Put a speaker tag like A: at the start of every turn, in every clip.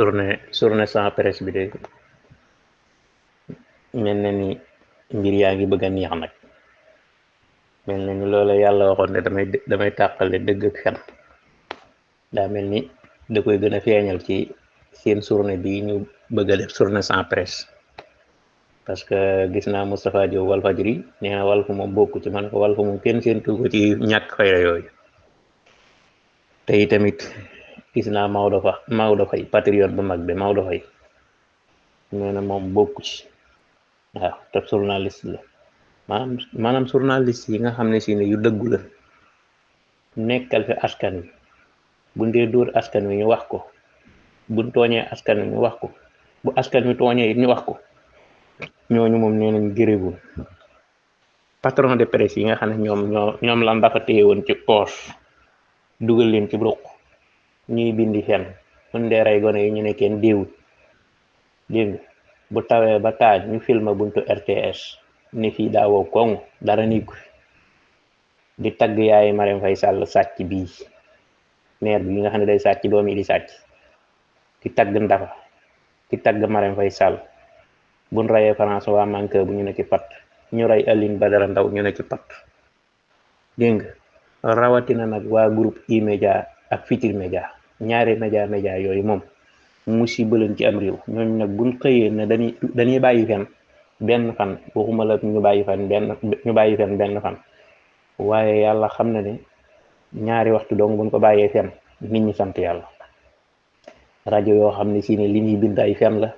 A: journée sans presse bi de mel na ni mbir yaa ngi bëgg a neex nag mel na ni loola yàlla waxoon ne damay tàqale dëgg ak fen daa mel ni da koy gën a feeñal ci seen journée bi ñu bëgg a def journée sans presse parce que gis naa Moustapha Diop Walfadjri nee na Walf moom bokku ci man ko Walf moom kenn seen tu ko ci ñàkk fayda yooyu te tamit gis naa Maodo Faye patriote bu mag bi Maodo Faye nee na moom bokku ci waaw te journaliste la maanaam journaliste yi nga xam ne si ne yu dëggu la nekkal fi askan wi buñ dee dóor askan wi ñu wax ko buñ tooñee askan wi ñu wax ko bu askan wi tooñee it ñu wax ko ñooñu moom nee nañ gërëwul patron de presse yi nga xam ne ñoom la dafa téye woon ci poche dugal leen ci ruq ñuy bindi fenn mun dee rey gone yi ñu ne kenn déewut dégg nga bu tawee ba taaj ñu filma buntu RTS ne fii daawoo koŋ dara niku di tagg yaay Marème Faye Sall sàcc bii maire bi nga xam ne day sàcc doom yi di sàcc di tagg Ndafa di tagg Marème Faye Sall buñ rayee France waa manqueur bu ñu ne ci pat ñu rey Aline Badara Ndaw ñu ne ci pat dégg nga rawatina nag waa groupe E-Media ak Futurs Médias ñaari média yooyu moom musiba leen ci am réew ñooñu nag buñ xëyee ne dañuy bàyyi fen benn fan waxuma la ñu bàyyi fen benn fan waaye yàlla xam na ne ñaari waxtu dong buñ ko bàyyee fen nit ñi sant yàlla rajo yoo xam ne si ne li ñuy bind ay fen la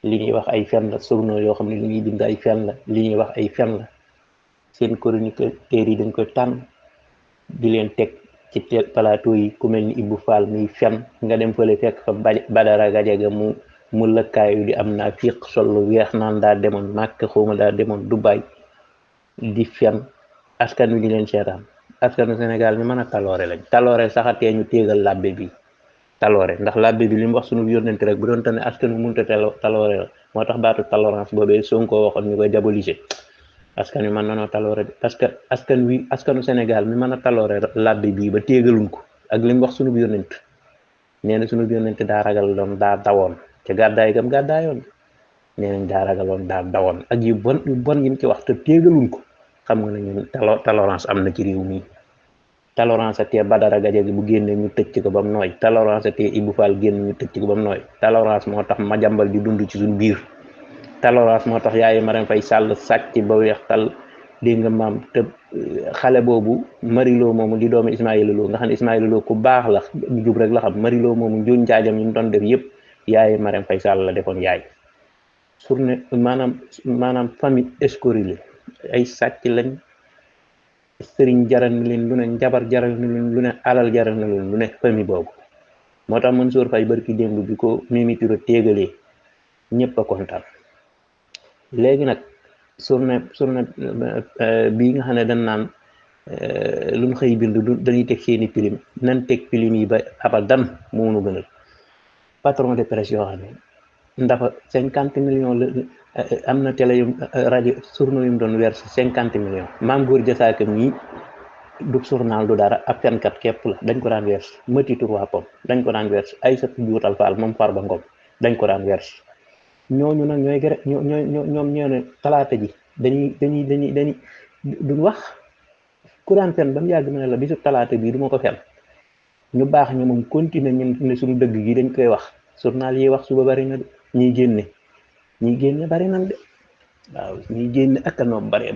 A: li ñuy wax ay fen la journaux yoo xam ne li ñuy bind ay fen la li ñuy wax ay fen la seen chroniqueurs yi dañ koy tànn di leen teg ci plateau yi ku mel ni Ibou Fall muy fen nga dem fële fekk fa Badara Gadiaga mu lëkkaayu di am naa fiq sol lu weex naan daa demoon Màkka xawma daa demoon Dubaï di fen askan wi di leen seetaan askanu Sénégal ñu mën a taloore lañ taloore saxatee ñu téegal labbe bi taloore ndax labbe bi li mu wax sunu yónnente rek bu doon tane askan wi mënut a taloore la moo tax baatu tolérance boobee Sonko waxoon ñu koy diaboliser askan wi mën nanoo taloore de parce que askanu Sénégal mi mën a taloore labbe bii ba téegaluñ ko ak li mu wax sunu yónnent nee na sunu yónnent daa ragal doon daa dawoon ca gàddaay gam gàddaayoon nee nañ daa ragaloon daa dawoon ak yu bon yi mu ci wax te téegaluñ ko xam nga ne ñun tolérance am na ci réew mi tolérance a tee Badara Gadiaga bu génne ñu tëj ko ba mu nooy tolérance a tee Ibou Fall génn ñu tëj ko ba mu nooy tolérance moo tax Madiambal di dund ci suñu biir tolérance moo tax yaay Marème Faye Sall sàcc ba weex tal dégg nga maam te xale boobu Marilo moomu di doomu Ismaïla Lo nga xam ne Ismaïla Lo ku baax la jub rek la xam Marilo moomu njuuñ njaajam yi mu doon def yëpp yaay Marème Faye Sall la defoon yaay journée maanaam famille escorile ay sàcc lañ sëriñ jaral na leen lu ne njabar jaral na leen lu ne alal jaral na leen lu ne famille boobu moo tax Mansour Faye barki démb bi ko Mimi Touré téegalee ñëpp a kontaan léegi nag journée bii nga xam ne dañ naan lu ñu xëy bind dañuy teg seeni pilim nan teg pilim yi ba abadan moo nu gënal patron de presse yoo xam ne ndafa 50 millions la am na télé yu rajo journaux yu mu doon verse 50 millions maam góor jasaaka mii du journal du dara ab fenkat képp la dañ ko daan verse Mati Trois Pommes dañ ko daan verse Aïssatou Dioutal Fall moom Farba Ngom dañ ko daan verse ñooñu nag ñoom ñoo ne talaata ji dañuy duñ wax ku daan fen ba mu yàgg na la bisu talaata bii du ma ko fen ñu baax ñu moom continuer ñun ne suñu dëgg gi dañ koy wax journal yi wax suba bari na de ñiy génne bari nañ de waaw ñuy génne ak a noom bari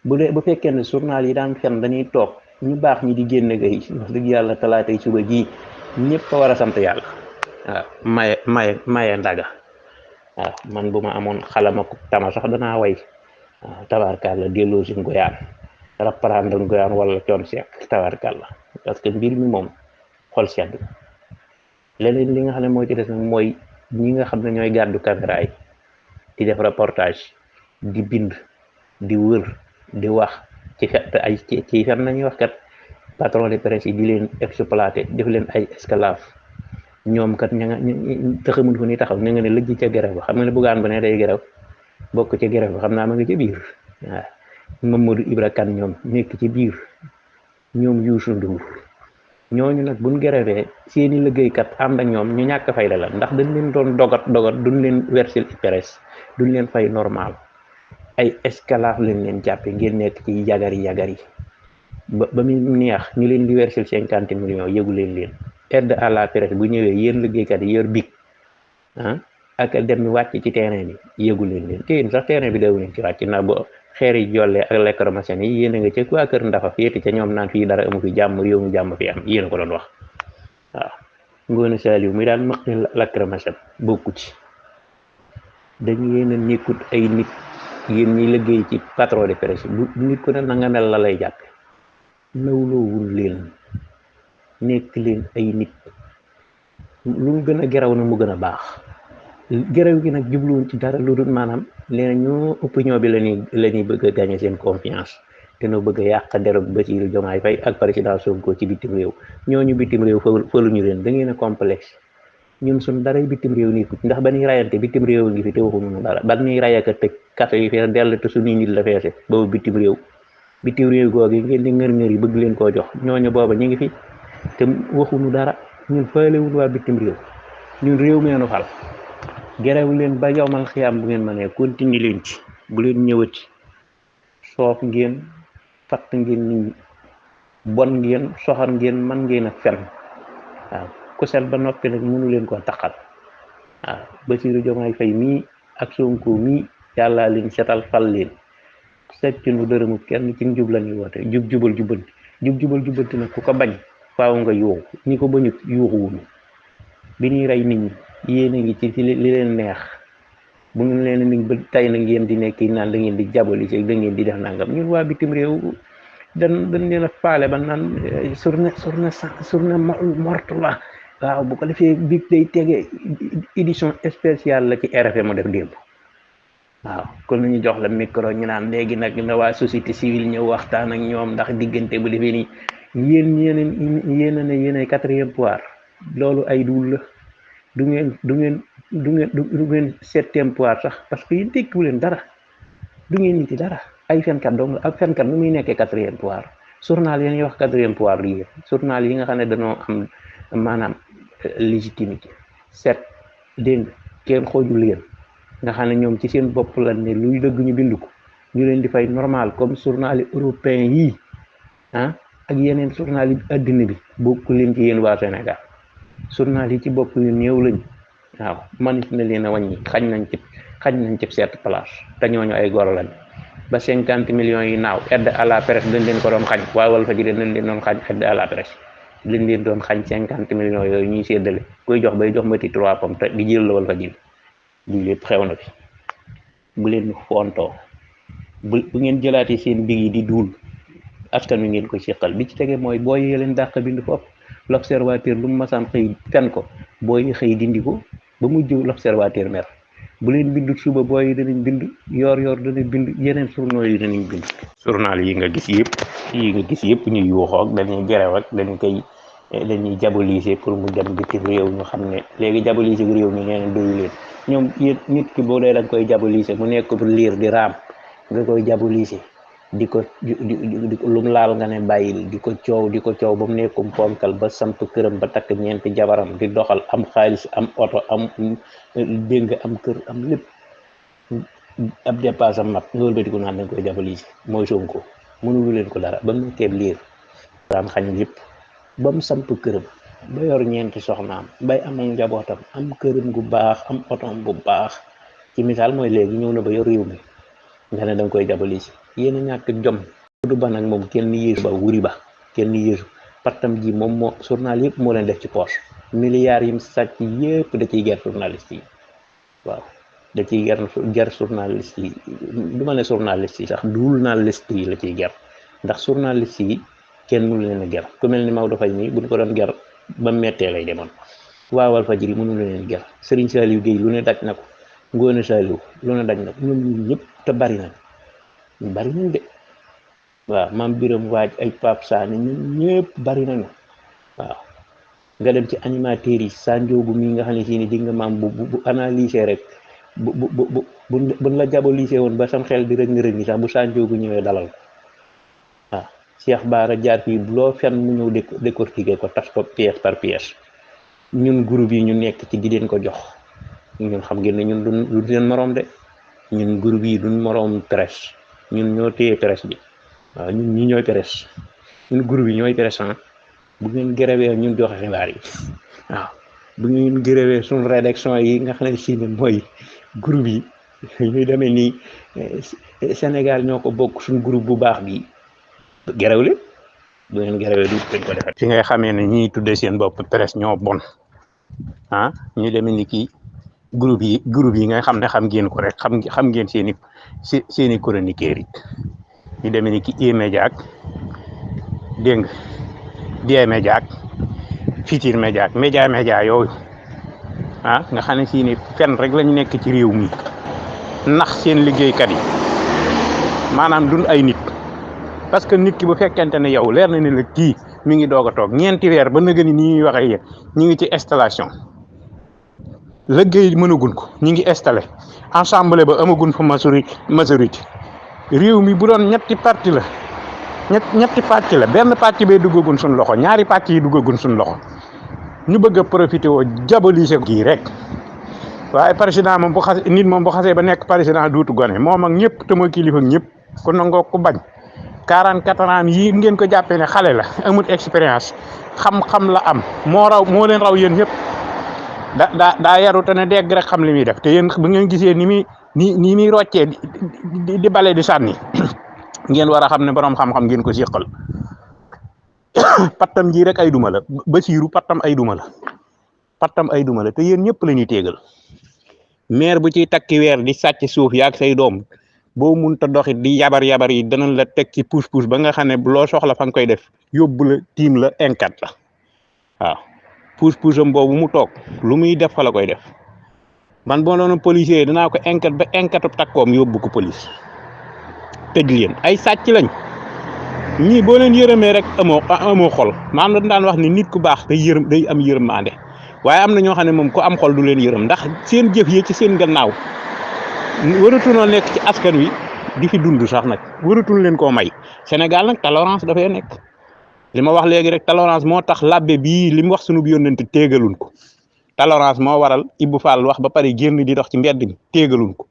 A: bu fekkee ne journal yi daan fen dañuy toog ñu baax ñi di génne gay wax dëgg yàlla talaata yi suba ji ñëpp a war a sant yàlla waaw maye ndaga waaw man bu ma amoon xalama ko tama sax danaa way waaw tabarkàlla delloo si ngoyaan rapparandal ngoyaan wala coon seek tabarkàlla parce que mbir mi moom xol sedd leneen li nga xam ne moo ci des nag mooy ñi nga xam ne ñooy gàddu caméra yi di def reportage di bind di wër di wax ci fen nañuy wax kat patron de presse yi di leen exploité def leen ay esclave ñoom kat ña nga taxamul fu ni taxaw ña nga ne lëgg ca grève ba xam nga ne Bougane ba ne day grève bokk ca grève ba xam naa ma nga ci biir waaw Mamadou Ibra Kane ñoom nekk ci biir ñoom Youssou Ndour ñooñu nag buñ grève seeni liggéeykat ànd ak ñoom ñu ñàkk fayda la ndax dañ leen doon dogat duñ leen verser IPRES duñ leen fay normal ay esclave lañ leen jàppe ngeen nekk ci yagari ba muy neex ñu leen di verser 50 millions yëgu leen aide à la presse bu ñëwee yéen liggéeykat yi yor big ak dem wàcc ci terrain bi yëgu leen te yéen sax terrain bi daw leen ci wàcc na bo xeer yi jolle ak lacrymogène yi yéen a nga ca waa kër ndafa féeti ca ñoom naan fii dara amu fi jàmm réew mu jàmm fi am yéen a ko doon wax waaw Ngoone Saliou mi daan mëqi lacrymogène bokku ci dañu yéen a nekkut ay nit yéen ñi liggéey ci patron de presse bu nit ku ne na nga mel la lay jàppe nawloowul leen nekk leen ay nit lu mu gën a geraw na mu gën a baax geraw gi nag jubluwuñ ci dara lu dul maanaam nee ñoo opinion bi la ñuy bëgg a gagner seen confiance te noo bëgg a yàq derog Bassirou Diomaye Faye ak président Sonko ci bitim réew ñooñu bitim réew fëluñu leen da ngeen a complexe ñun suñ daray bitim réew nii ndax ba ñuy rayante bitim réew ngi fi te waxuñu dara ba ñuy rayaka tëj kaso yi fees dell te suñuy nit la feese boobu bitim réew googu ngeen di ngër yi bëgg leen koo jox ñooñu booba ñu ngi fi te waxuñu dara ñun faalewuñu waa bitim réew ñun réew meenu fal gerew leen ba yowmal xiyaam bu ngeen mënee continue leen ci bu leen ñëwati soof ngeen fatt ngeen nit ñi bon ngeen soxar ngeen man ngeen a fen waaw ku set ba noppi nag mënu leen koo taqal waaw Bassirou Diomaye Faye mii ak Sonko mii yàlla leen setal fal leen secc nu dërëmu kenn ci njub la ñuy woote jubal jubbanti nag ku ko bañ faaw nga yuuxu ñi ko bañut yuuxuwuñu bi ñuy rey nit ñi yéen a ngi ci li leen neex bu ngeen leen ni ba tey na ngeen di nekk naan da ngeen di jaboli ci da ngeen di def nangam ñun waa bitim réew dañ leen a faale ba naan journée morte la waaw bu ko defee bi day tege édition spéciale la ci RFM mu def démb waaw kon nañu jox la micro ñu naan léegi nag na waa société civile ñëw waxtaan ak ñoom ndax diggante bu defee nii yéen a ne yéenay 4e pouvoir loolu ay duul la du ngeen 7e pouvoir sax parce que yéen tekkiwu leen dara du ngeen niti dara ay fenkat donc ak fenkat nu muy nekkee 4e pouvoir journal yi ñuy wax 4e pouvoir lii journal yi nga xam ne dañoo am maanaam légitimité set dégg kenn xooju leen nga xam ne ñoom ci seen bopp la ne luy dëgg ñu bind ko ñu leen di fay normal comme journal yi européen yi ak yeneen journal yi addina bi bokku leen ci yéen waa Sénégal journal yi ci bopp yu néew lañ waaw manit na leen a wàññi xañ nañ ci seet place te ñooñu ay goro lañ ba 50 millions yi naaw aide à la presse dañ leen ko doon xañ waa Walfadjri dañ leen doon xañ aide à la presse dañ leen doon xañ 50 millions yooyu ñuy séddale koy jox bay jox mati 3 pommes te di jël la Walfadjri lii lépp xew na fi bu leen fontoo bu ngeen jëlaatee seen big yi di duul askan wi ngeen ko seqal bi ci tege mooy booy yee leen dàq bind foofu l'observateur lu mu masaan xëy fen ko booy xëy dindi ko ba mujj l'observateur mer bu leen bindu suba booy yi danañ bind yor danañ bind yeneen journaux yi danañ bind journal yi nga gis yëpp ñuy yuuxoo ak dañuy gerew ak dañuy diaboliser pour mu dem bitim réew ñu xam ne léegi diaboliser réew mi ngeen doyu leen ñoom yéen nit ki boo dee da nga koy diaboliser mu nekk pour liir di raam nga koy diaboliser di ko lum laal nga ne bàyyil di ko coow ba mu nekkum ponkal ba samp këram ba takk ñeenti jabaram di doxal am xaalis am oto am déng am kër am lépp ab dépasse am mat nga wëlbati ko naan dañ koy diaboliser mooy Sonko mënulu leen ko dara ba mu nekkee liir daan xañ lépp ba mu samp këram ba yor ñeenti soxnaam bay amam njabootam am këram gu baax am otom bu baax ci misaal mooy léegi ñëw na ba yor réew mi nga ne danga koy diaboliser yéen a ñàkk jom du ba nag moom kenn yéesu ba wuri ba kenn yéesu partam ji moom moo journal yëpp moo leen def ci poche milliards yim sàcc yëpp da ciy ger journaliste yi waaw da ciy ger journaliste yi du ma ne journaliste yi sax journaliste yi la ciy ger ndax journaliste yi kenn mënu leen a ger ku mel ni Maodo Faye nii buñ ko doon ger ba mettee lay demoon waa Walfadjri mënu leen ger Serigne Saliou Gueye lu ne daj na ko Ngoone Saliou lu ne daj na ko ñoom ñun ñëpp te bari nañ de waaw Mame Biram Waaj ay Pape Sané ñun ñëpp bari nañu waaw nga dem ci animateurs yi Sanjoogu mi nga xam ne si ni di nga maam bu analyser rek buñ la diaboliser woon ba sam xel di rëng-rëng sax bu Sanjoogu ñëwee dalal ko waaw Cheikh Bara jaar fii loo fen mu ñëw décortiquer ko tas ko pièce par pièce ñun groupe yi ñu nekk ci di leen ko jox ñun xam ngeen ne ñun duñ seen morom de ñun groupe yi duñ morom presse ñun ñoo téye presse bi waaw ñun ñi ñooy presse ñun groupe yi ñooy presse bu ngeen gërëwee ñun joxe xibaar yi waaw bu ngeen gërëwee suñu rédaction yi nga xam ne si ne mooy groupe yi ñuy demee nii Sénégal ñoo ko bokk suñu groupe bu baax bi gërëw li bu ngeen gërëwee du dañ ko defal. fi ngay xamee ne ñiy tuddee seen bopp presse ñoo bon ñu demee ni kii groupe yi nga xam ne xam ngeen ko rek xam ngeen seeni chroniqueurs yi ñu demee ni ki E-Media ak dégg nga D-Media ak Futurs Médias ak média yooyu nga xam ne si ni fenn rek lañu nekk ci réew mi nax seen liggéeykat yi maanaam dun ay nit parce que nit ki bu fekkente ne yow leer na ne la kii mi ngi doog a toog ñeenti weer ba nëgë ni ñuy waxee yéen ñu ngi ci installation liggéey mënagun ko ñu ngi installé assemblée ba amagun fa majorité réew mi bu doon ñetti parti la benn parti bee duggagun suñ loxo ñaari parti yi duggagun suñ loxo ñu bëgg a profité woo diaboliser kii rek waaye président moom bu xasee ba nekk président duutu gone moom ak ñëpp te mooy kilifa ak ñëpp ku nangoo ku bañ 44 ans yi ngeen ko jàppee ne xale la amul expérience xam-xam la am moo leen raw yéen ñëpp daa yaru te ne dégg rek xam li muy def te yéen bu ngeen gisee ni muy roccee di bale di sànni ngeen war a xam ne borom xam-xam ngeen ko siqal pattam ji rek ay duma la Basiiru pattam ay duma la te yéen ñëpp la ñuy téegal maire bu ciy takki weer di sàcc suuf yaag say doom boo munta doxit di yabar yi danañ la teg ci pousse ba nga xam ne loo soxla fa nga koy def yóbbu la tiim la enquête la waaw pousse am boobu mu toog lu muy def fa la koy def man boo doon policier danaa ko enquête ba enquête takkoom yóbbu ko police tëj leen ay sàcc lañ ñii boo leen yërëmee rek amoo xol maanaam dañ daan wax ni nit ku baax day am yërëmaande waaye am na ñoo xam ne moom ko am xol du leen yërëm ndax seen jëf yi ci seen gannaaw waratunoo nekk ci askan wi di fi dund sax nag waratul leen koo may Sénégal nag tolérance dafay nekk li ma wax léegi rek tolérance moo tax labbe bii li mu wax sunu yónnante téegaluñ ko tolérance moo waral Ibou Fall wax ba pare génn di dox ci mbedd mi téegaluñ ko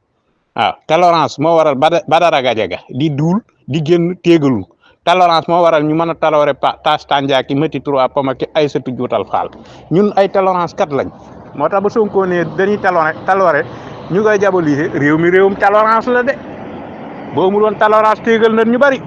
A: waaw tolérance moo waral Badara Gadiaga di duul di génn téegaluñ ko tolérance moo waral ñu mën a taloore tas tànjaaki Mati 3 Poma ki Aïssatou Dioutal Fall ñun ay tolérance kat lañ moo tax ba Sonko ne dañuy taloore ñu koy diaboliser réew mi réewum tolérance la de boo mu doon tolérance téegal na ñu bari